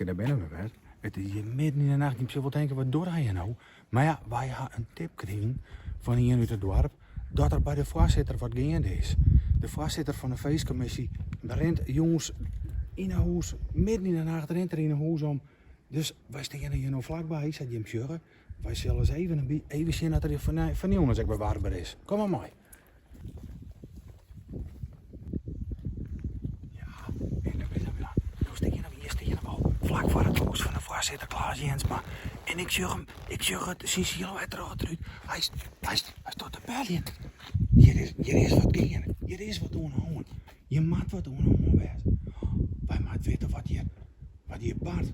Minsken, dêr binne we wer. It is hjir midden yn de nacht. Jim sille wol tinke, wat docht hy hjir no? Mar ja, wy ha in tip krigen fan ien út it doarp dat der by de foarsitter wat geande is. De foarsitter fan de feestkommisje rint jûns yn 'e hûs, midden yn de nacht rint er yn 'e hûs om. Dus wy steane hjir no flakby, sa't jim sjogge. Wy sille ris even, even sjen oft er hjir fan jûns ek wer warber is. Kom mar mei. Ja, en dan binne we no steane we, hjir steane we al flak foar it hûs fan de foarsitter Klaas Jensma. En ik sjoch him, ik sjoch it, syn silhûet troch it rút. Hy, hy, hy stiet te beljen. Hjir is, hjir is wat geande. Hjir is wat oan de hân. Hjir moat wat oan de hân wêze. Wy moatte witte wat hjir, wat hjir bart.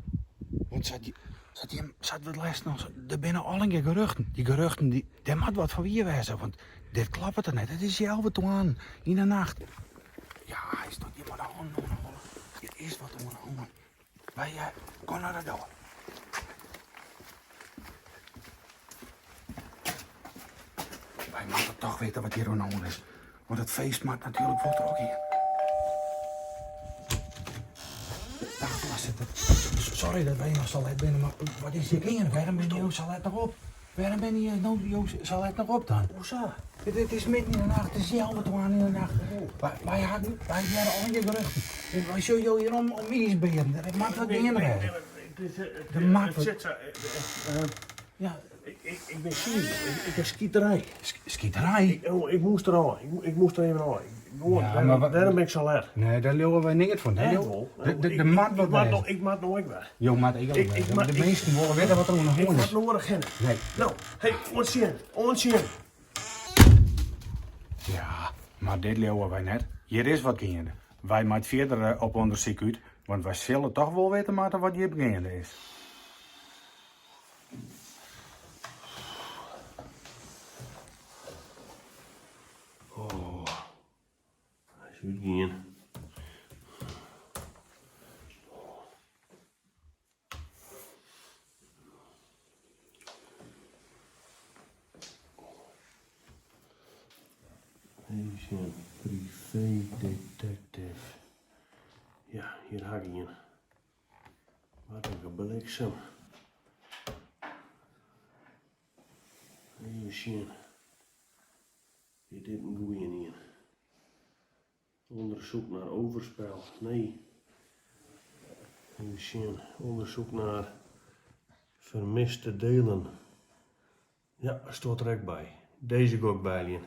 Want sa't, sa't jim, sa't we it lêsten al, der binne allegear geruchten. Dy geruchten, dy, dêr moat wat fan wier wêze, want dit kloppet der net. It is healwei twaen yn de nacht. Ja, hy stiet hjir mei de hannen oan de holle. Hjir is wat oan de hân. Wy eh, kom nei de doar. Wy moatte toch witte wat hjir oan de hân is. Want it feest moat natuerlik wol trochgean. Dag foarsitter. Sorry dat wy noch sa let binne, mar wat is hjir geande? Wêrom binne jo sa let noch op? Wêrom binne jo no jo sa let noch op dan? Hoezo? It is midden yn de nacht, it is healwei twaen yn de nacht. Wy, wy hawwe, wy hearre allegear geruchten. Wy sjogge jo hjir om, om iisbearen. Der moat wat geande wêze. Der moat wat... Ja. Ik, ik bin siik. Ik, ik ha skiterij. Skiterij? Ik, oh, ik moast der ôf. Ik, ik moast der even ôf. Gewoan, ja, maar, dêrom bin ik sa let. Nee, dêr leauwe wy neat fan. Echt wol. De, moat wat wêze. Ik moat no ek wer. Jo moatte ek al wer. De minsken wolle witte wat der oan de hân is. Ik moat noadich hinne. Nee. No, hey, oant sjen. Oant sjen. Ja, mar dit leauwe wy net. Hjir is wat geande. Wy moatte fierder eh, op ûndersyk út, want wy sille toch wol witte moatte wat hjir geande is. Oh, hy is útgien. Even sjen, privédetective. Ja, hjir ha ik ien. Wat in gebliksem. Even sjen. Is dit in goeie ien? Onderzoek naar overspel. Nee. Even sjen. Onderzoek naar vermiste delen. Ja, stiet der ek by. Dizze gean ik beljen.